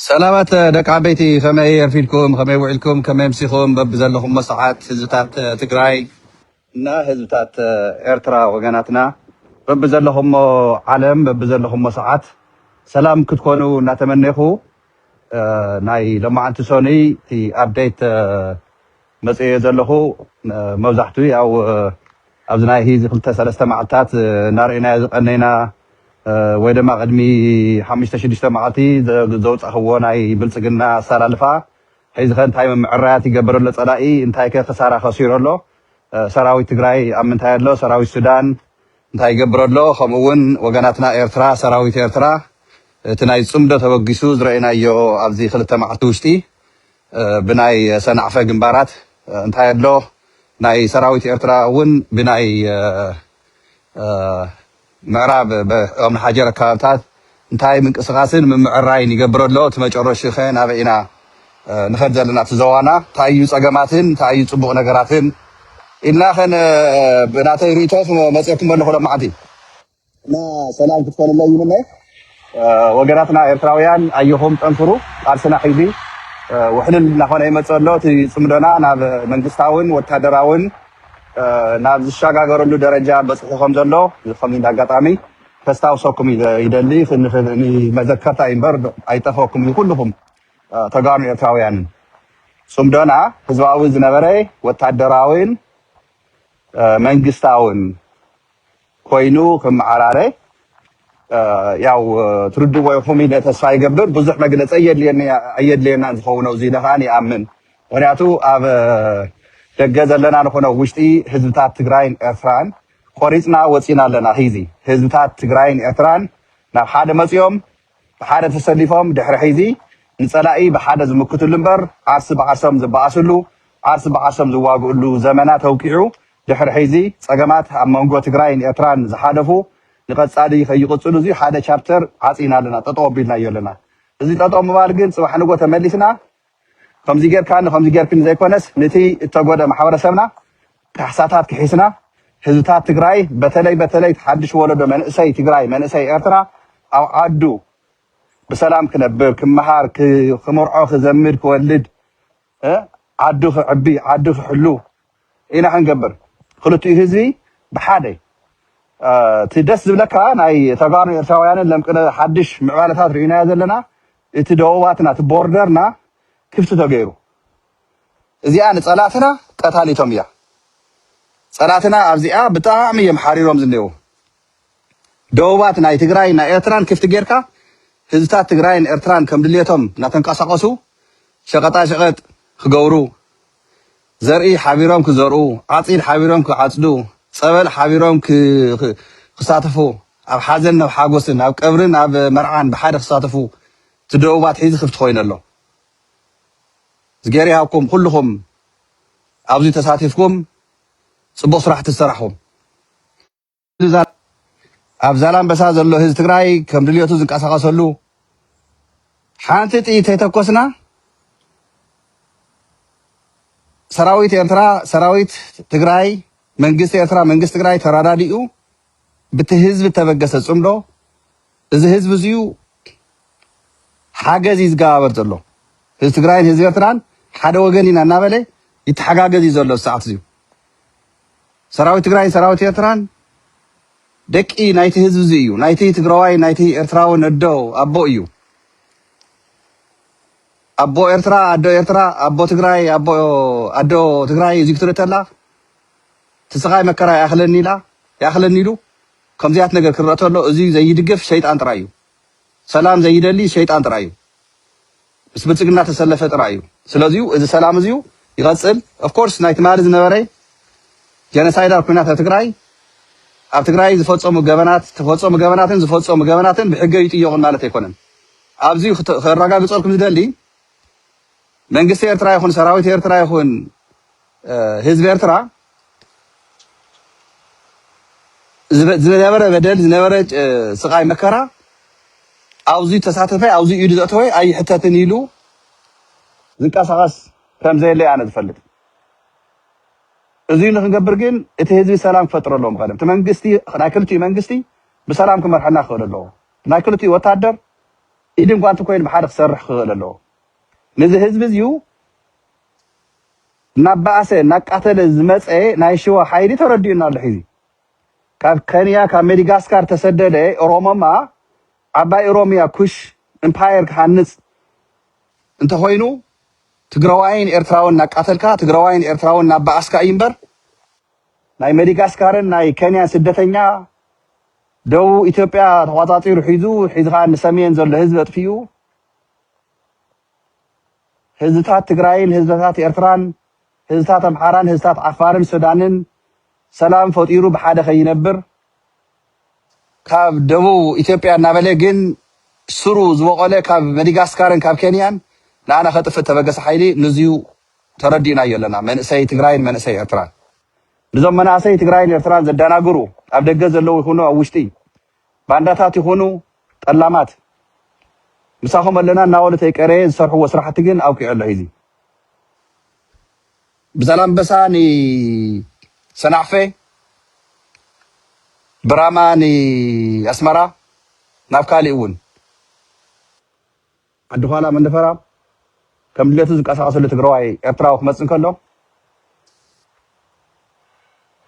ሰላማት ደቂ ዓበይቲ፣ ከመይ ኣርፊድኩም? ከመይ ውዒልኩም? ከመይ ኣምሲኹም? በብዘለኹሞ ሰዓት ህዝብታት ትግራይ እና ህዝብታት ኤርትራ ወገናትና፣ በብዘለኹሞ ዓለም፣ በብዘለኹሞ ሰዓት ሰላም ክትኮኑ እናተመነኹ፣ እ፣ ናይ ሎማዓንቲ ሰኑይ እቲ ኣፕዴት፣ እ፣ መጽዮ ዘለኹ፣ እ፣ መብዛሕትኡ ያው፣ እ፣ ኣብዚ ናይ ሂዚ ክልተ ሰለስተ መዓልታት፣ እ፣ እናርኢናዮ ዝቐነይና፣ እ፣ ወይ ድማ ቅድሚ ሓሙሽተ ሽዱሽተ መዓልቲ ዘ-፣ ዘውጻእኽዎ ናይ ብልጽግና ኣሰላልፋ፣ ሕዚ ኸ እንታይ ምምዕራያት ይገብር ኣሎ ጸላኢ? እንታይ ከ ክሳራ ከሲሩ ኣሎ? እ፣ ሰራዊት ትግራይ ኣብ ምንታይ ኣሎ? ሰራዊት ሱዳን እንታይ ይገብር ኣሎ? ከምኡ እውን ወገናትና ኤርትራ፣ ሰራዊት ኤርትራ፣ እቲ ናይ ጽምዶ ተበጊሱ ዝረኣናዮ ኣብዚ ክልተ መዓልቲ ውሽጢ፣ እ፣ ብናይ ሰናዕፈ ግንባራት፣ እ፣ እንታይ ኣሎ? ናይ ሰራዊት ኤርትራ እውን ብናይ፣ እ፣ እ፣ ምዕራብ በ-፣ ኦም ንሓጀር ኣከባብታት እንታይ ምንቅስቃስን ምምዕራይን ይገብር ኣሎ? እቲ መጨረሽኡ ኸ ናበይ ኢና፣ እ፣ ንኸድ ዘለና? እቲ ዘዋና እንታይ እዩ ጸገማትን እንታይ እዩ ጽቡቕ ነገራትን ኢልና ኸን፣ እ፣ ብናተይ ርእይቶ መጽየኩም ኣለኹ ሎማዓንቲ። እና ሰላም ክትኮንለይ ይምነ። እ፣ ወገናትና ኤርትራውያን ኣየኹም ጠንክሩ፣ ቃልስና ሒዚ፣ እ፣ ውሕልል እናኾነ ይመጽእ ኣሎ። እቲ ጽምዶና ናብ መንግስታውን ወታደራውን፣ እ፣ ናብ ዝሸጋገረሉ ደረጃ በጽሑ ከም ዘሎ፣ ከምዚ እንዳ ኣጋጣሚ ከስታውሰኩም ይደ-፣ ይደሊ። ን-፣ ን-፣ ንመዘከርታ እዩ እምበር ኣይጠፈኩም እዩ። ኩልኹም፣ እ፣ ተጋሩ ኤርትራውያንን ጽምዶና ህዝባዊ ዝነበረ ወታደራውን፣ እ፣ መንግስታውን ኮይኑ ክመዓራረ፣ እ፣ ያው፣ እ፣ ትርድዎ ኢኹም ኢለ ተስፋ ይገብር። ብዙሕ መግለጺ ኣየድልየኒ-፣ ኣየድልየናን ዝኸውን ኣብዚ ኢለ ከኣ ይኣምን። ምኽንያቱ ኣብ፣ እ፣ ደገ ዘለና ንኹነ ውሽጢ ህዝብታት ትግራይን ኤርትራን ቆሪጽና ወጺና ኣለና። ሂዚ ህዝብታት ትግራይን ኤርትራን ናብ ሓደ መጺኦም ብሓደ ተሰሊፎም ድሕሪ ሒዚ ንጸላኢ ብሓደ ዝምክትሉ እምበር ዓርሲ ብዓርሶም ዝበኣስሉ፣ ዓርሲ ብዓርሶም ዝዋግእሉ ዘመናት ኣውቂዑ ድሕሪ ሒዚ ጸገማት ኣብ መንጎ ትግራይን ኤርትራን ዝሓለፉ ንቐጻሊ ከይቕጽሉ እዚ ሓደ ቻፕተር ዓጺና ኣለና፣ ጠጠው ኣቢልናዮ ኣለና። እዚ ጠጠው ምባል ግን ጽባሕ ንጎ ተመሊስና ከምዚ ጌርካኒ ከምዚ ጌርክኒ ዘይኮነስ፣ ነቲ እተጎደ ማሕበረሰብና ካሕሳታት ክሒስና፣ ህዝብታት ትግራይ፣ በተለይ፣ በተለይ ሓድሽ ወለዶ መንእሰይ ትግራይ፣ መንእሰይ ኤርትራ ኣብ ዓዱ ብሰላም ክነብር፣ ክመሃር፣ ክ-፣ ክመርዖ፣ ክዘምድ፣ ክወልድ፣ እ፣ ዓዱ ክዕቢ፣ ዓዱ ክሕሉ ኢና ክንገብር። ክልቲኡ ህዝቢ ብሓደ፣ እ፣ እቲ ደስ ዝብለካ ናይ ተጋሩ ኤርትራውያንን ለምቅነ ሓድሽ ምዕባለታት ርኢናዮ ዘለና፣ እቲ ደቡባትና፣ እቲ ቦርደርና ክፍቲ ተገይሩ። እዚኣ ንጸላትና ቀታሊቶም እያ። ጸላትና ኣብዚኣ ብጣዕሚ እዮም ሓሪሮም ዝኔዉ። ደቡባት ናይ ትግራይ ናይ ኤርትራን ክፍቲ ጌርካ ህዝብታት ትግራይን ኤርትራን ከም ድሌቶም እናተንቀሳቐሱ ሸቐጣ ሸቐጥ ክገብሩ፣ ዘርኢ ሓቢሮም ክዘርኡ፣ ዓጺድ ሓቢሮም ክዓጽዱ፣ ጸበል ሓቢሮም ክ-፣ ክ-፣ ክሳተፉ፣ ኣብ ሓዘን፣ ኣብ ሓጎስን፣ ኣብ ቀብርን ኣብ መርዓን ብሓደ ክሳተፉ እቲ ደቡባት ሒዚ ክፍቲ ኮይኑ ኣሎ። እዝግሄር ይሃብኩም ኩልኹም ኣብዚ ተሳቲፍኩም ጽቡቕ ስራሕ ትሰራሕኹም። ኣብ ዛላምበሳ ዘሎ ህዝቢ ትግራይ ከም ድልየቱ ዝንቀሳቐሰሉ ሓንቲ ጥይት ተይተኮስና ሰራዊት ኤርትራ፣ ሰራዊት ትግራይ፣ መንግስቲ ኤርትራ፣ መንግስቲ ትግራይ ተራዳዲኡ ብቲ ህዝቢ እተበገሰ ጽምዶ፣ እዚ ህዝቢ እዚዩ ሓገዝ እዩ ዝገባበር ዘሎ። ህዝቢ ትግራይን ህዝቢ ኤርትራን ሓደ ወገን ኢና እናበለ ይተሓጋገዝ እዩ ዘሎ ሰዓት እዚዩ። ሰራዊት ትግራይን ሰራዊት ኤርትራን ደቂ ናይቲ ህዝቢ እዚ እዩ። ናይቲ ትግራዋይ፣ ናይቲ ኤርትራዊ ነዶ ኣቦ እዩ። ኣቦ ኤርትራ፣ ኣዶ ኤርትራ፣ ኣቦ ትግራይ፣ ኣቦ፣ ኣዶ ትግራይ እዚ ክትርኢ ተላ፣ እቲ ስቓይ መከራ ይኣኽለኒ ኢላ፣ ይኣኽለኒ ኢሉ፣ ከምዚያት ነገር ክረአ ተሎ፣ እዚ ዘይድግፍ ሸይጣን ጥራይ እዩ። ሰላም ዘይደሊ ሸይጣን ጥራይ እዩ። ምስ ብልጽግና ተሰለፈ ጥራይ እዩ። ስለዚዩ እዚ ሰላም እዚዩ ይቐጽል። ኦፍ ኮርስ ናይ ትማሊ ዝነበረ ጀኖሳይዳል ኩናት ኣብ ትግራይ፣ ኣብ ትግራይ ዝፈጸሙ ገበናት፣ ተፈጸሙ ገበናትን ዝፈጸሙ ገበናትን ብሕገ ይጥየቑን ማለት ኣይኮነን። ኣብዚ ክተ-፣ ከረጋግጸልኩም ዝደሊ መንግስቲ ኤርትራ ይኹን ሰራዊት ኤርትራ ይኹን፣ እ፣ ህዝቢ ኤርትራ ዝበ-፣ ዝነበረ በደል፣ ዝነበረ፣ እ፣ ስቓይ መከራ ኣብዚ ተሳተፈ፣ ኣብዚ ኢዱ ዘእተወ ኣይሕተትን ኢሉ ዝንቀሳቐስ ከም ዘየለ ኣነ ዝፈልጥ። እዚ ንክንገብር ግን እቲ ህዝቢ ሰላም ክፈጥር ኣለዎ። ቀደም እቲ መንግስቲ፣ ናይ ክልቲኡ መንግስቲ ብሰላም ክመርሐና ክኽእል ኣለዎ። ናይ ክልቲኡ ወታደር ኢድን ጓንቲ ኮይኑ ብሓደ ክሰርሕ ክኽእል ኣለዎ። ነዚ ህዝቢ እዚዩ እናባኣሰ እናቃተለ ዝመፀ ናይ ሽዋ ሓይሊ ተረዲኡና ኣሎ። ሕዚ ካብ ከንያ ካብ መዲጋስካር ተሰደደ ኦሮሞማ ዓባይ ኦሮሚያ ኩሽ ኢምፓየር ክሃንፅ እንተኮይኑ ትግራዋይን ኤርትራውን እናቃተልካ ትግራዋይን ኤርትራውን እናባኣስካ እዩ እምበር ናይ መዲጋስካርን ናይ ከንያን ስደተኛ ደቡብ ኢትዮጵያ ተቆፃፂሩ ሒዙ ሕዚ ከዓ ንሰሜን ዘሎ ህዝቢ ኣጥፊኡ ህዝብታት ትግራይን ህዝብታት ኤርትራን ህዝብታት ኣምሓራን ህዝብታት ዓፋርን ሱዳንን ሰላም ፈጢሩ ብሓደ ከይነብር ካብ ደቡብ ኢትዮጵያ እናበለ ግን ስሩ ዝበቆለ ካብ መዲጋስካርን ካብ ኬንያን ንኣና ከጥፍእ ተበገሰ ሓይሊ ንዚዩ ተረዲእናዮ ኣለና። መንእሰይ ትግራይን መንእሰይ ኤርትራን ንዞም መናእሰይ ትግራይን ኤርትራን ዘደናግሩ ኣብ ደገ ዘለዉ ይኹኑ ኣብ ውሽጢ ባንዳታት ይኹኑ ጠላማት ምሳኹም ኣለና እናበሉ ተይቀረየ ዝሰርሕዎ ስራሕቲ ግን ኣብቂዑ ኣሎ። ሂዚ ብዛላምበሳ ንሰናዕፈ ብራማ ንኣስመራ ናብ ካሊእ እውን ዓዲ ኳላ መንደፈራ ከም ድሌቱ ዝንቀሳቀሰሉ ትግራዋይ ኤርትራዊ ክመፅእ እንከሎ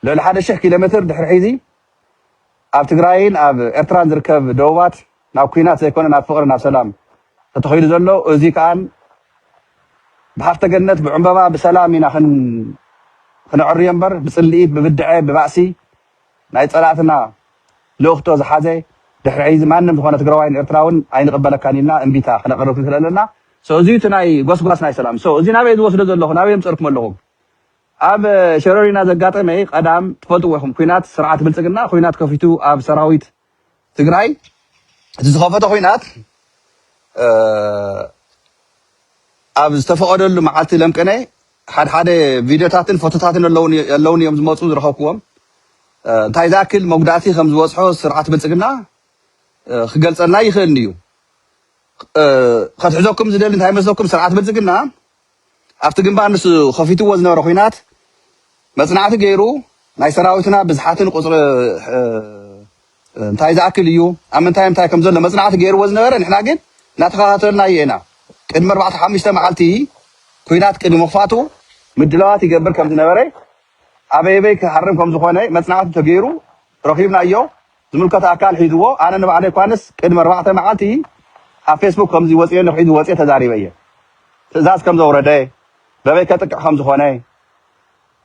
ልዕሊ ሓደ ሽሕ ኪሎ ሜትር ድሕሪ ሕዚ ኣብ ትግራይን ኣብ ኤርትራን ዝርከብ ደቡባት ናብ ኩናት ዘይኮነ ናብ ፍቅሪ ናብ ሰላም ተተኺሉ ዘሎ እዚ ከኣን ብሃፍተ ገነት ብዕምበባ ብሰላም ኢና ክን- ክነዕርዮ እምበር ብፅልኢት ብብድዐ ብባእሲ ናይ ፀላእትና ልእኽቶ ዝሓዘ ድሕሪ ሕዚ ማንም ዝኾነ ትግራዋይን ኤርትራውን ኣይንቕበለካን ኢልና እምቢታ ክነቕርብ ክንክእል ኣለና። So እዚ እቲ ናይ ጎስጓስ ናይ ሰላም so እዚ ናበይ ዝወስዶ ዘለኹ ናበይ ምፀርኩም ኣለኹም ኣብ ሸረሪና ዘጋጠመ ቀዳም ትፈልጥዎ ኢኹም ኩናት ስርዓት ብልፅግና ኩናት ከፊቱ ኣብ ሰራዊት ትግራይ እቲ ዝኸፈተ ኩናት ኣብ ዝተፈቐደሉ መዓልቲ ለምቅነ ሓድሓደ ቪድዮታትን ፎቶታትን ኣለውን እዮም ዝመፁ ዝረኸብክዎም እንታይ ዝኣክል መጉዳእቲ ከም ዝበፅሖ ስርዓት ብልፅግና ክገልፀልና ይኽእልኒ እዩ ከትሕዘኩም ዝደሊ እንታይ መስለኩም ስርዓት ብልፅግና ኣብቲ ግንባር ንሱ ከፊትዎ ዝነበረ ኩናት መፅናዕቲ ገይሩ ናይ ሰራዊትና ብዝሓትን ቁፅሪ እንታይ ዝኣክል እዩ ኣብ ምንታይ ምንታይ ከም ዘሎ መፅናዕቲ ገይርዎ ዝነበረ ንሕና ግን እናተኸታተልና ኢና ቅድሚ ኣርባዕተ ሓሙሽተ መዓልቲ ኩናት ቅድሚ ምኽፋቱ ምድላዋት ይገብር ከም ዝነበረ ኣበይ ኣበይ ክሃርም ከም ዝኾነ መፅናዕቲ ተገይሩ ረኺብናዮ ዝምልከቶ ኣካል ሒዝዎ ኣነ ንባዕለይ ኳንስ ቅድሚ ኣርባዕተ መዓልቲ ኣብ ፌስቡክ ከምዚ ወፅየ ንኺዱ ወፅየ ተዛሪበ እየ ትእዛዝ ከም ዘውረደ በበይ ከጥቅዕ ከም ዝኾነ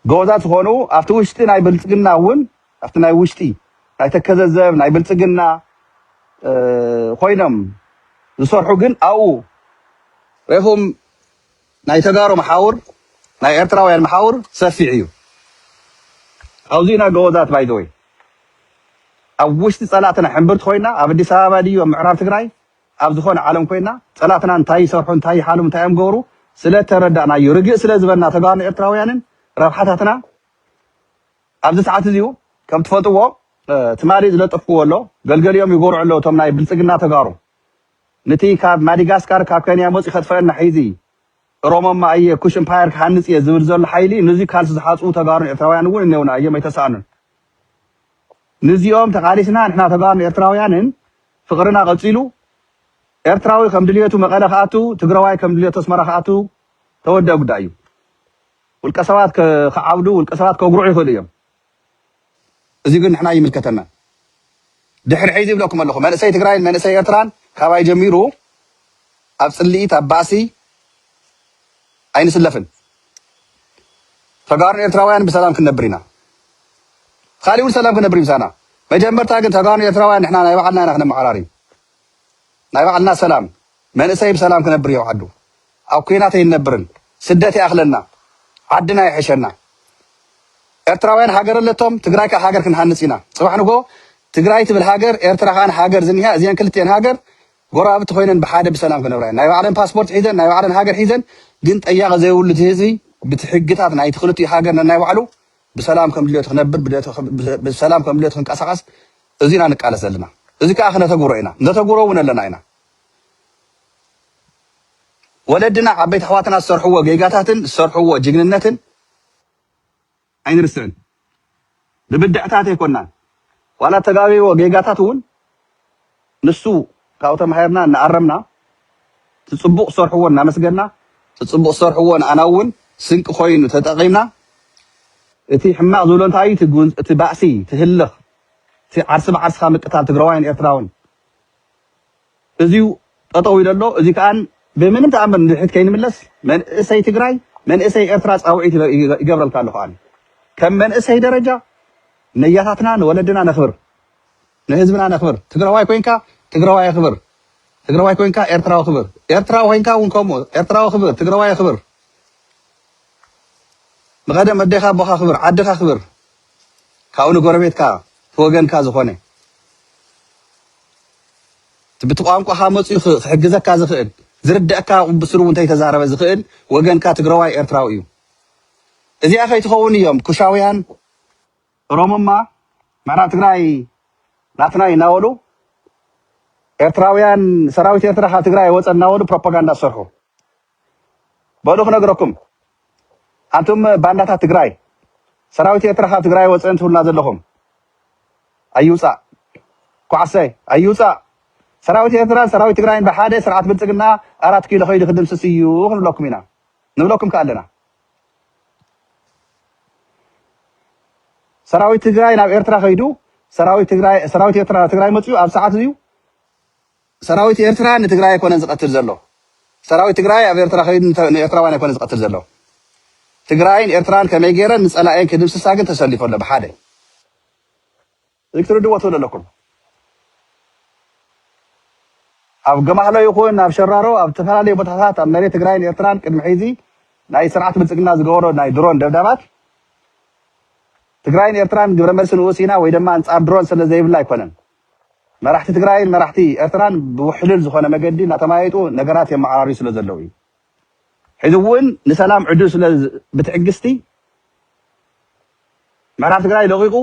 ጎበዛት ዝኾኑ ኣብቲ ውሽጢ ናይ ብልፅግና እውን ኣብቲ ናይ ውሽጢ ናይ ተከዘዘብ ናይ ብልፅግና ኮይኖም ዝሰርሑ ግን ኣብኡ ሬኹም ናይ ተጋሩ መሓውር ናይ ኤርትራውያን መሓውር ሰፊሕ እዩ ኣብዚ ኢና ጎበዛት ባይዘወይ ኣብ ውሽጢ ፀላእትና ሕምብርቲ ኮይና ኣብ ኣዲስ ኣበባ ድዩ ኣብ ምዕራብ ትግራይ ኣብ ዝኾነ ዓለም ኮይና ፀላእትና እንታይ ይሰርሑ እንታይ ይሓልሙ እንታይ እዮም ገብሩ ስለተረዳእናዩ ርግእ ስለ ዝበልና ተጋሩ ኤርትራውያንን ረብሓታትና ኣብዚ ሰዓት እዚኡ ከም ትፈልጥዎ ትማሊ ዝለጠፍክዎ ኣሎ ገልገሊኦም ይጎርዑ ኣለዉ እቶም ናይ ብልፅግና ተጋሩ ነቲ ካብ ማዲጋስካር ካብ ከንያ መፂ ከጥፈአና ሒዚ ኦሮሞማ እየ ኩሽ ኢምፓየር ክሃንፅ እየ ዝብል ዘሎ ሓይሊ ነዚ ካልሲ ዝሓፅቡ ተጋሩን ኤርትራውያን እውን እነውና እዮም ኣይተሰኣኑን ንዚኦም ተቃሊስና ንሕና ተጋሩን ኤርትራውያንን ፍቅርና ቀፂሉ ኤርትራዊ ከም ድልየቱ መቐለ ክኣቱ ትግራዋይ ከም ድልየቱ ኣስመራ ክኣቱ ተወደአ ጉዳይ እዩ ውልቀ ሰባት ክዓብዱ ውልቀ ሰባት ከጉርዑ ይኽእሉ እዮም እዚ ግን ንሕና ይምልከተና ድሕሪ ሕዚ ይብለኩም ኣለኹ መንእሰይ ትግራይን መንእሰይ ኤርትራን ካባይ ጀሚሩ ኣብ ፅልኢት ኣብ ባእሲ ኣይንስለፍን ተጋሩን ኤርትራውያን ብሰላም ክንነብር ኢና ካሊእ እውን ሰላም ክነብር ምሳና መጀመርታ ግን ተጋሩን ኤርትራውያን ንሕና ናይ ባዕልና ኢና ክነመሓራሪ ናይ ባዕልና ሰላም መንእሰይ ብሰላም ክነብር የውዓዱ ኣብ ኩናት ኣይንነብርን ስደት ይኣኽለና ዓድና ይሕሸና ኤርትራውያን ሃገር ኣለቶም ትግራይ ከዓ ሃገር ክንሃንፅ ኢና ፅባሕ ንጎ ትግራይ ትብል ሃገር ኤርትራ ከዓ ሃገር ዝኒሃ እዚአን ክልቲአን ሃገር ጎረባብቲ ኮይነን ብሓደ ብሰላም ክነብራ እየን ናይ ባዕለን ፓስፖርት ሒዘን ናይ ባዕለን ሃገር ሒዘን ግን ጠያቂ ዘይብሉ እቲ ህዝቢ ብቲ ሕግታት ናይቲ ክልቲኡ ሃገር ነናይ ባዕሉ ብሰላም ከም ድልየቱ ክነብር ብሰላም ከም ድልየቱ ክንቀሳቀስ እዚና ንቃለስ ዘለና እዚ ከዓ ክነተግብሮ ኢና ነተግብሮ እውን ኣለና ኢና ወለድና ዓበይቲ ኣሕዋትና ዝሰርሕዎ ጌጋታትን ዝሰርሕዎ ጅግንነትን ኣይንርስዕን ብብድዕታት ኣይኮናን ዋላ ተጋቢዎ ጌጋታት እውን ንሱ ካብኡ ተማሂርና እናኣረምና እቲ ጽቡቕ ዝሰርሕዎ እናመስገና፣ እቲ ጽቡቕ ዝሰርሕዎ ንኣና እውን ስንቂ ኮይኑ ተጠቒምና፣ እቲ ሕማቕ ዝብሎ እንታይ እዩ? እቲ ጉን-፣ እቲ ባእሲ፣ እቲ ህልኽ፣ እቲ ዓርሲ ብዓርስኻ ምቅታል ትግራዋይን ኤርትራውን፣ እዚዩ ጠጠው ኢሉ ኣሎ። እዚ ከኣ ብምንም ተኣምር ንድሕሪት ከይንምለስ መንእሰይ ትግራይ፣ መንእሰይ ኤርትራ ጻውዒት ይበ-፣ ይገ-፣ ይገብረልካ ኣለኹ። ኣነ ከም መንእሰይ ደረጃ ነያታትና ንወለድና ነኽብር፣ ንህዝብና ነኽብር። ትግራዋይ ኮይንካ ትግራዋይ ኣኽብር፣ ትግራዋይ ኮይንካ ኤርትራዊ ክብር፣ ኤርትራዊ ኮይንካ እውን ከምኡ ኤርትራዊ ክብር፣ ትግራዋይ ኣኽብር። ብቐደም ኣዴኻ ኣቦኻ ክብር፣ ዓድኻ ክብር። ካብኡ ንጎረቤትካ፣ እቲ ወገንካ ዝኾነ፣ እቲ ብቲ ቋንቋኻ መፂኡ ክ-፣ ክሕግዘካ ዝኽእል፣ ዝርደአካ ብስሩ እውን እንተይተዛረበ ዝኽእል ወገንካ ትግራዋይ ኤርትራዊ እዩ። እዚኣ ከይትኸውን እዮም ኩሻውያን፣ ኦሮሞማ፣ ምዕራብ ትግራይ ናትና እዩ እናበሉ፣ ኤርትራውያን፣ ሰራዊት ኤርትራ ካብ ትግራይ ወፀ እናበሉ ፕሮፓጋንዳ ዝሰርሑ። በሉ ክነግረኩም፣ ኣንቱም ባንዳታት ትግራይ፣ ሰራዊት ኤርትራ ካብ ትግራይ ወፀ እንትብሉና ዘለኹም፣ ኣይውፃእ፣ ኳዕሰይ ኣይውፃእ። ሰራዊት ኤርትራን ሰራዊት ትግራይን ብሓደ ስርዓት ብልፅግና ኣራት ኪሎ ከይዱ ክድምስስ እዩ ክንብለኩም ኢና፣ ንብለኩም ከ ኣለና። ሰራዊት ትግራይ ናብ ኤርትራ ከይዱ፣ ሰራዊት ትግራይ፣ ሰራዊት ኤርትራ ናብ ትግራይ መፅዩ ኣብ ሰዓት እዩ። ሰራዊት ኤርትራ ንትግራይ ኣይኮነን ዝቐትል ዘሎ። ሰራዊት ትግራይ ኣብ ኤርትራ ከይዱ ንተ-፣ ንኤርትራውያን ኣይኮነን ዝቐትል ዘሎ። ትግራይን ኤርትራን ከመይ ገይረን ንጸላእየን ክድምስሳ ግን ተሰሊፉ ኣሎ ብሓደ። እዚ ክትርድዎ ትኽእሉ ኣለኩም። ኣብ ገማህሎ ይኹን ኣብ ሸራሮ፣ ኣብ ዝተፈላለዩ ቦታታት ኣብ መሬት ትግራይን ኤርትራን ቅድሚ ሕዚ ናይ ስርዓት ብልጽግና ዝገበሮ ናይ ድሮን ደብዳባት ትግራይን ኤርትራን ግብረ መልሲ ንኡስ ኢና ወይ ድማ ኣንጻር ድሮን ስለ ዘይብላ ኣይኮነን። መራሕቲ ትግራይን መራሕቲ ኤርትራን ብውሕሉል ዝኾነ መገዲ እናተማየጡ ነገራት የመዓራርዩ ስለ ዘለዉ እዩ። ሕዚ እውን ንሰላም ዕድል ስለ ዝ-፣ ብትዕግስቲ ምዕራብ ትግራይ ለቒቑ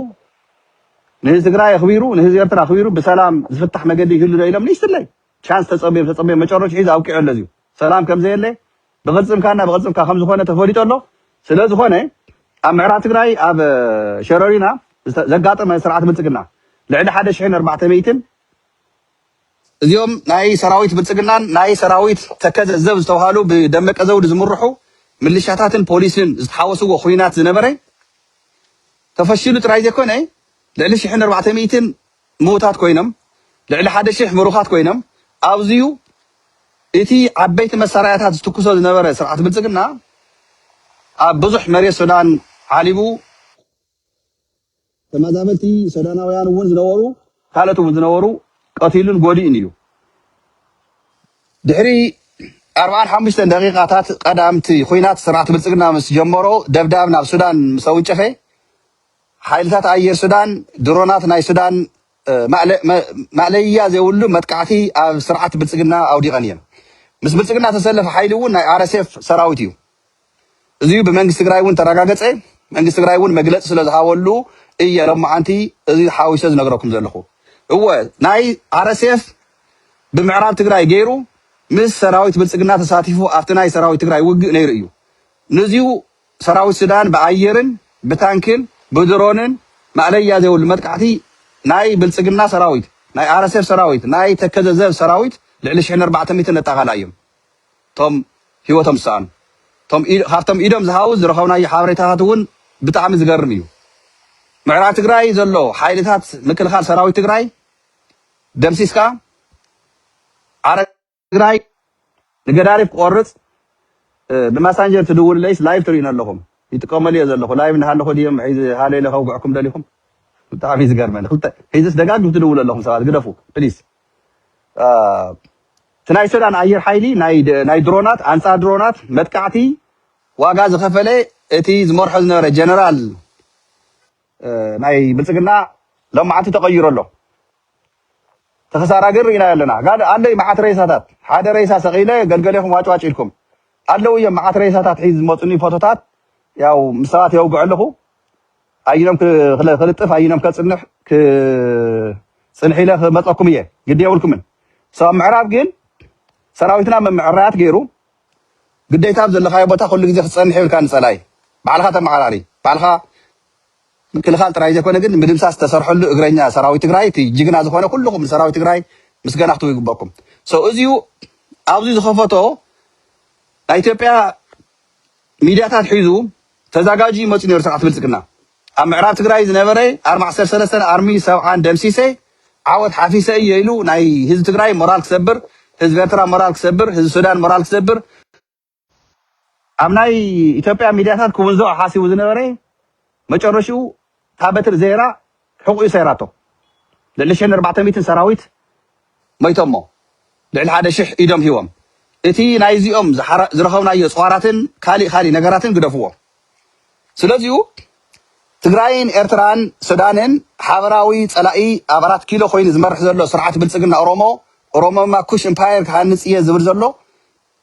ንህዝቢ ትግራይ ኣኽቢሩ፣ ንህዝቢ ኤርትራ ኣኽቢሩ ብሰላም ዝፍታሕ መገዲ ይህሉ ዶ ኢሎም ንእሽትለይ ቻንስ ተጸብዮም ተጸብዮም መጨረሻ ሒዙ ኣብቂዑ ኣሎ። እዚዩ ሰላም ከም ዘየለ ብቕልጽምካና ብቕልጽምካ ከም ዝኾነ ተፈሊጡ ኣሎ። ስለ ዝኾነ ኣብ ምዕራብ ትግራይ ኣብ ሸረሪና ዝተ-፣ ዘጋጠመ ስርዓት ብልጽግና ልዕሊ ሓደ ሽሕን ኣርባዕተ ሚእትን እዚኦም ናይ ሰራዊት ብልጽግናን ናይ ሰራዊት ተከዘ ዘብ ዝተባሃሉ ብደመቀ ዘውዱ ዝምርሑ ምልሻታትን ፖሊስን ዝተሓወስዎ ኹናት ዝነበረ ተፈሺሉ ጥራይ ዘይኮነ ልዕሊ ሽሕን ኣርባዕተ ሚእትን ምዉታት ኮይኖም፣ ልዕሊ ሓደ ሽሕ ምሩኻት ኮይኖም፣ ኣብዚዩ እቲ ዓበይቲ መሳርያታት ዝትኩሶ ዝነበረ ስርዓት ብልጽግና ኣብ ብዙሕ መሬት ሱዳን ዓሊቡ፣ ተመዛበልቲ ሱዳናውያን እውን ዝነበሩ፣ ካልኦት እውን ዝነበሩ ቀቲሉን ጎዲኡን እዩ። ድሕሪ ኣርባዓን ሓሙሽተን ደቂቃታት ቀዳምቲ ኹናት ስርዓት ብልጽግና ምስ ጀመሮ፣ ደብዳብ ናብ ሱዳን ምስ ኣውንጨፈ፣ ሓይልታት ኣየር ሱዳን ድሮናት ናይ ሱዳን፣ እ፣ ማእለ-፣ መ-፣ ማእለያ ዘይብሉ መጥቃዕቲ ኣብ ስርዓት ብልጽግና ኣውዲቐን እየን። ምስ ብልጽግና ተሰለፈ ሓይሊ እውን ናይ ኣር ኤስ ኤፍ ሰራዊት እዩ። እዚዩ ብመንግስቲ ትግራይ እውን ተረጋገጸ። መንግስቲ ትግራይ እውን መግለጺ ስለ ዝሃበሉ እየ ሎማዓንቲ እዚ ሓዊሰ ዝነግረኩም ዘለኹ። እወ፣ ናይ ኣር ኤስ ኤፍ ብምዕራብ ትግራይ ገይሩ ምስ ሰራዊት ብልጽግና ተሳቲፉ ኣብቲ ናይ ሰራዊት ትግራይ ውግእ ነይሩ እዩ። ንዚዩ ሰራዊት ሱዳን ብኣየርን ብታንክን ብድሮንን ማእለያ ዘይብሉ መጥቃዕቲ ናይ ብልጽግና ሰራዊት፣ ናይ ኣር ኤስ ኤፍ ሰራዊት፣ ናይ ተከዘ ዘብ ሰራዊት ልዕሊ ሽሕን ኣርባዕተ ሚእትን ነጣቓላ እዮም። እቶም ህይወቶም ዝሰኣኑ። እቶም ኢ-፣ ካብቶም ኢዶም ዝሃቡ ዝረኸብናዮ ሓበሬታታት እውን ብጣዕሚ ዝገርም እዩ። ምዕራብ ትግራይ ዘሎ ሓይልታት ምክልኻል ሰራዊት ትግራይ ደምሲስካ፣ ዓረ ትግራይ ንገዳሪፍ ክቆርጽ፣ እ፣ ብማሳንጀር ትድውልለይስ ላይቭ ትርእዩን ኣለኹም። ይጥቀመሉ እየ ዘለኹ። ላይቭ እናሃለኹ ድዮም ሒዚ ሃለ ኢለ ከውግዐኩም ደሊኹም? ብጣዕሚ እዩ ዝገርመኒ። ክልተ ሒዝስ ደጋግም ትድውሉ ኣለኹም ሰባት፣ ግደፉ ፕሊስ። እ፣ እቲ ናይ ሱዳን ኣየር ሓይሊ ናይ ድ-፣ ናይ ድሮናት፣ ኣንጻር ድሮናት መጥቃዕቲ ዋጋ ዝኸፈለ እቲ ዝመርሖ ዝነበረ ጀነራል፣ እ፣ ናይ ብልጽግና ሎማዓንቲ ተቐይሩ ኣሎ። ተኸሳራ ግን ርኢናዮ ኣለና። ጋል ኣለይ መዓት ሬሳታት። ሓደ ሬሳ ሰቒለ ገልገሌኹም ዋጭዋጭ ኢልኩም። ኣለዉ እዮም መዓት ሬሳታት ሒዝ ዝመጹኒ ፎቶታት። ያው ምስ ሰባት የውግዕ ኣለኹ። ኣይኖም ክ-፣ ክለ-፣ ክልጥፍ፣ ኣይኖም ከጽንሕ፣ ክ-፣ ጽንሕ ኢለ ክመጸኩም እየ። ግዲ የብልኩምን። So ኣብ ምዕራብ ግን ሰራዊትና መምዕራያት ገይሩ ግዴታ ኣብ ዘለኻዮ ቦታ ኩሉ ግዜ ክትጸንሕ የብልካ ንጸላይ። ባዕልኻ ተመዓራሪ። ባዕልኻ ምክልኻል ጥራይ ዘይኮነ ግን ምድምሳስ ዝተሰርሐሉ እግረኛ ሰራዊት ትግራይ፣ እቲ ጅግና ዝኾነ ኩልኹም ንሰራዊት ትግራይ ምስጋና ክትህቡ ይግበኩም። So እዚዩ ኣብዚ ዝኸፈቶ ናይ ኢትዮጵያ ሚድያታት ሒዙ ተዛጋጁ ይመፁ ነይሩ ስርዓት ብልፅግና። ኣብ ምዕራብ ትግራይ ዝነበረ ኣርማ ዓሰርተ ሰለስተ ኣርሚ ሰብዓን ደምሲሰ ዓወት ሓፊሰ እየ ኢሉ ናይ ህዝቢ ትግራይ ሞራል ክሰብር፣ ህዝቢ ኤርትራ ሞራል ክሰብር፣ ህዝቢ ሱዳን ሞራል ክሰብር ኣብ ናይ ኢትዮጵያ ሚድያታት ክውንዞ ሓሲቡ ዝነበረ መጨረሽኡ እታ በትሪ ዘይራ ሕቑኡ ሰይራቶ። ልዕሊ ሽሕን ኣርባዕተ ሚእትን ሰራዊት መይቶሞ፣ ልዕሊ ሓደ ሽሕ ኢዶም ሂቦም። እቲ ናይዚኦም ዝሓረ- ዝረኸብናዮ ፅዋራትን ካሊእ ካሊእ ነገራትን ግደፍዎ። ስለዚሁ ትግራይን ኤርትራን ሱዳንን ሓበራዊ ፀላኢ ኣብ ኣራት ኪሎ ኮይኑ ዝመርሕ ዘሎ ስርዓት ብልፅግና ኦሮሞ፣ ኦሮሞማ ኩሽ ኢምፓየር ክሃንፅ እየ ዝብል ዘሎ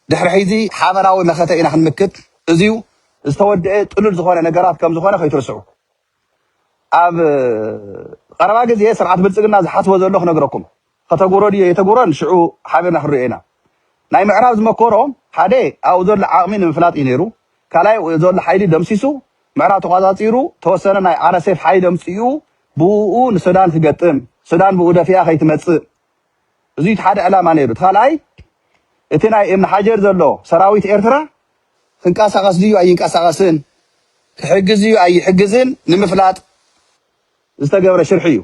ድሕሪ ሕዚ ሓበራዊ መኸተ ኢና ክንምክት። እዚዩ ዝተወደአ ጥሉል ዝኾነ ነገራት ከም ዝኾነ ከይትርስዑ። ኣብ ቀረባ ግዜ ስርዓት ብልፅግና ዝሓስቦ ዘሎ ክነግረኩም። ከተጉሮ ድዮ የተጉሮን ሽዑ ሓቢርና ክንሪኦ ኢና። ናይ ምዕራብ ዝመከሮ ሓደ ኣብኡ ዘሎ ዓቕሚ ንምፍላጥ እዩ ነይሩ። ካልኣይ ዘሎ ሓይሊ ደምሲሱ ምዕራብ ተቋፃፂሩ ተወሰነ ናይ ኣረሴፍ ሓይሊ ኣምፅኡ ብኡ ንሱዳን ክገጥም ሱዳን ብኡ ደፊኣ ከይትመፅእ እዚ እቲ ሓደ ዕላማ ነይሩ። እቲ ካልኣይ እቲ ናይ እምኒ ሓጀር ዘሎ ሰራዊት ኤርትራ ክንቀሳቐስ ድዩ ኣይንቀሳቐስን ክሕግዝ እዩ ኣይሕግዝን ንምፍላጥ ዝተገብረ ሽርሒ እዩ።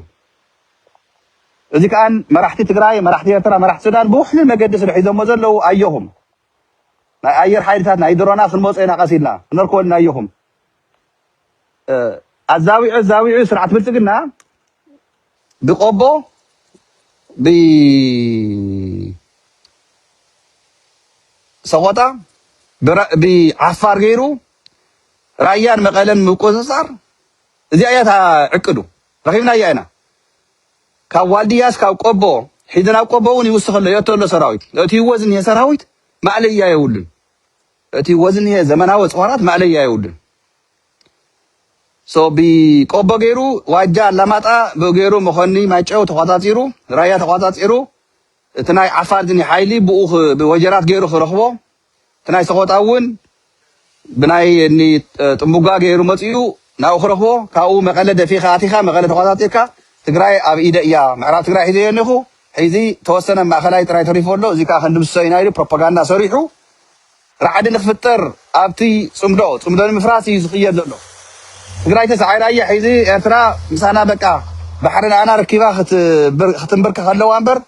እዚ ከኣን መራሕቲ ትግራይ፣ መራሕቲ ኤርትራ፣ መራሕቲ ሱዳን ብውሕሉል መገዲ ስለ ሒዞሞ ዘለዉ ኣየኹም ናይ ኣየር ሓይልታት ናይ ድሮናት ክንመፁ ኢና ቀስ ኢልና ክነርክበልና ኣየኹም ኣዛዊዑ ኣዛዊዑ ስርዓት ብልፅግና ብቆቦ ብሰቆጣ ብዓፋር ገይሩ ራያን መቐለን ምቁፅፃር እዚኣ እያ እታ ዕቅዱ። ረኺብናያ ኢና። ካብ ዋልድያስ ካብ ቆቦ ሒዚ ናብ ቆቦ እውን ይውስኽ ኣሎ የእቶ ኣሎ ሰራዊት እእትይዎ ዝኒሀ ሰራዊት ማእለያ የብሉን። እእትይዎ ዝኒሀ ዘመናዊ ፅዋራት ማእለያ የብሉን። ሶ ብቆቦ ገይሩ ዋጃ ኣላማጣ ብኡ ገይሩ መኾኒ ማይጨው ተቋፃፂሩ ራያ ተቋፃፂሩ እቲ ናይ ዓፋር ዝኒ ሓይሊ ብኡ ብወጀራት ገይሩ ክረኽቦ እቲ ናይ ሰቆጣ እውን ብናይ እኒ ጥንቡጋ ገይሩ መፂኡ ናብኡ ክረኽቦ ካብኡ መቐለ ደፊኻ ኣቲኻ መቐለ ተቋፃፂርካ ትግራይ ኣብ ኢደ እያ ምዕራብ ትግራይ ሒዘዮ እኒኹ ሕዚ ተወሰነ ማእኸላይ ጥራይ ተሪፎ ኣሎ እዚ ከዓ ክንድምስሶ ኢና ኢሉ ፕሮፓጋንዳ ሰሪሑ ራዕዲ ንክፍጠር ኣብቲ ፅምዶ ፅምዶ ንምፍራስ እዩ ዝኽየድ ዘሎ። ትግራይ ተሳዒራ እያ ሕዚ ኤርትራ ምሳና በቃ ባሕሪ ንኣና ረኪባ ክትንብርከ ከለዋ እምበር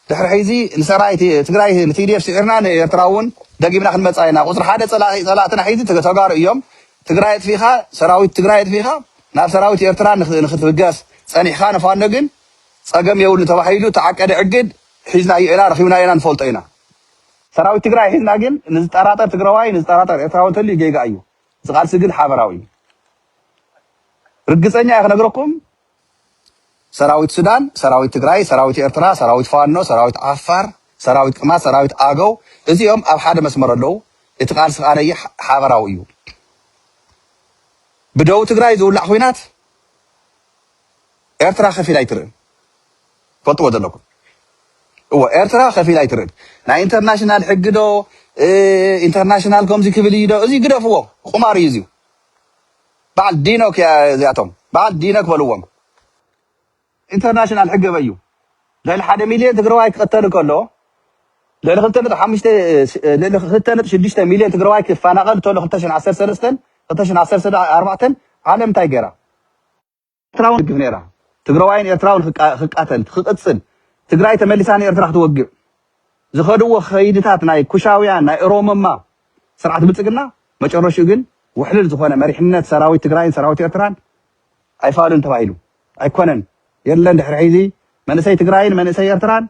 ድሕሪ ሕዚ ንሰራዊት ትግራይ ንቲዲኤፍ ስዒርና ንኤርትራ እውን ደጊምና ክንመፃ ኢና። ቁፅሪ ሓደ ፀላእትና ሕዚ ተጋሩ እዮም። ትግራይ ኣጥፊኻ ሰራዊት ትግራይ ኣጥፊኻ ናብ ሰራዊት ኤርትራ ንክትብገስ ፀኒሕካ ንፋኖ ግን ፀገም የብሉ ተባሂሉ ተዓቀደ ዕግድ ሒዝናዮ ኢና ረኪብናዮ ኢና ንፈልጦ ኢና። ሰራዊት ትግራይ ሒዝና ግን ንዝጠራጠር ትግራዋይ ንዝጠራጠር ኤርትራዊ እንተልዩ ጌጋ እዩ። እዚ ቃልሲ ግን ሓበራዊ እዩ። ርግፀኛ እየ ክነግረኩም ሰራዊት ሱዳን፣ ሰራዊት ትግራይ፣ ሰራዊት ኤርትራ፣ ሰራዊት ፋኖ፣ ሰራዊት ዓፋር፣ ሰራዊት ቅማት፣ ሰራዊት ኣገው እዚኦም ኣብ ሓደ መስመር ኣለዉ። እቲ ቃልሲ ከኣ ሓበራዊ እዩ። ብደቡብ ትግራይ ዝውላዕ ኩናት ኤርትራ ከፊል ኣይትርእን። ፈልጥዎ ዘለኩም እዎ ኤርትራ ከፊል ኣይትርእን። ናይ ኢንተርናሽናል ሕጊ ዶ ኢንተርናሽናል ከምዚ ክብል እዩ ዶ እዚ ግደፍዎ። ቁማር እዩ እዚዩ። በዓል ዲኖክ እዚኣቶም በዓል ዲኖክ በልዎም። ኢንተርናሽናል ሕጊ በዩ ልዕሊ ሓደ ሚልዮን ትግራዋይ ክቐተል ከሎ ልዕሊ ክልተ ነጥቢ ሽዱሽተ ሚልዮን ትግራዋይ ክፈናቐል ተሎ ክልተ ሽሕን ዓሰርተ ሰለስተን ክልተ ሽሕን ዓሰርተ ኣርባዕተን ዓለም እንታይ ገይራ? ኤርትራውን ትግፍ ነይራ። ትግራዋይን ኤርትራውን ክቃተል ክቕፅል ትግራይ ተመሊሳ ንኤርትራ ክትወግዕ ዝኸድዎ ከይድታት ናይ ኩሻውያን ናይ ኦሮሞማ ስርዓት ብልፅግና መጨረሽኡ ግን ውሕልል ዝኾነ መሪሕነት ሰራዊት ትግራይን ሰራዊት ኤርትራን ኣይፋሉን ተባሂሉ ኣይኮነን የለን። ድሕሪ ሕዚ መንእሰይ ትግራይን መንእሰይ ኤርትራን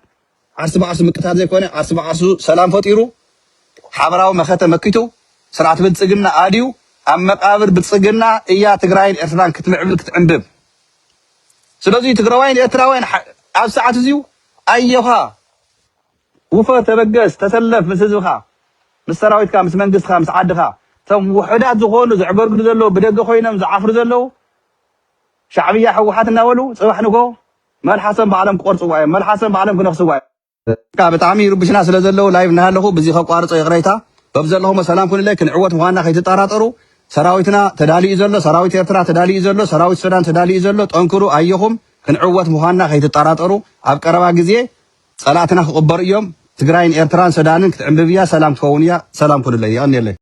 ዓርሲ ብዓርሱ ምቅታል ዘይኮነ ዓርሲ ብዓርሱ ሰላም ፈጢሩ ሓበራዊ መኸተ መኪቱ ስርዓት ብልፅግና ኣድዩ ኣብ መቃብር ብልፅግና እያ ትግራይን ኤርትራን ክትምዕብል ክትዕንብብ። ስለዚ ትግራዋይን ኤርትራውያን ኣብ ሰዓት እዚዩ ኣየኻ ውፈር ተበገስ ተሰለፍ ምስ ህዝብኻ ምስ ሰራዊትካ ምስ መንግስትኻ ምስ ዓድኻ እቶም ውሑዳት ዝኾኑ ዘዕገርግዱ ዘለዉ ብደገ ኮይኖም ዝዓፍሩ ዘለዉ ሻዕብያ ሕወሓት እናበሉ ፅባሕ ንጎ መልሓሶም ባዕሎም ክቆርፅዋ እዮም። መልሓሶም ባዕሎም ክነኽስዋ እዮም። ብጣዕሚ ይርብሽና ስለ ዘለዉ ላይቭ እናሃለኹ ብዚ ከቋርፆ ይቕሬታ። በብዘለኹሞ ሰላም ኩኑለይ። ክንዕወት ምዃንና ከይትጠራጠሩ። ሰራዊትና ተዳልዩ ዘሎ፣ ሰራዊት ኤርትራ ተዳልዩ ዘሎ፣ ሰራዊት ሱዳን ተዳልዩ ዘሎ። ጠንክሩ ኣየኹም። ክንዕወት ምዃንና ከይትጠራጠሩ። ኣብ ቀረባ ግዜ ፀላእትና ክቕበሩ እዮም። ትግራይን ኤርትራን ሰዳንን ክትዕንብብ እያ። ሰላም ትኸውን እያ። ሰላም ኩኑለይ። የቐንየለይ።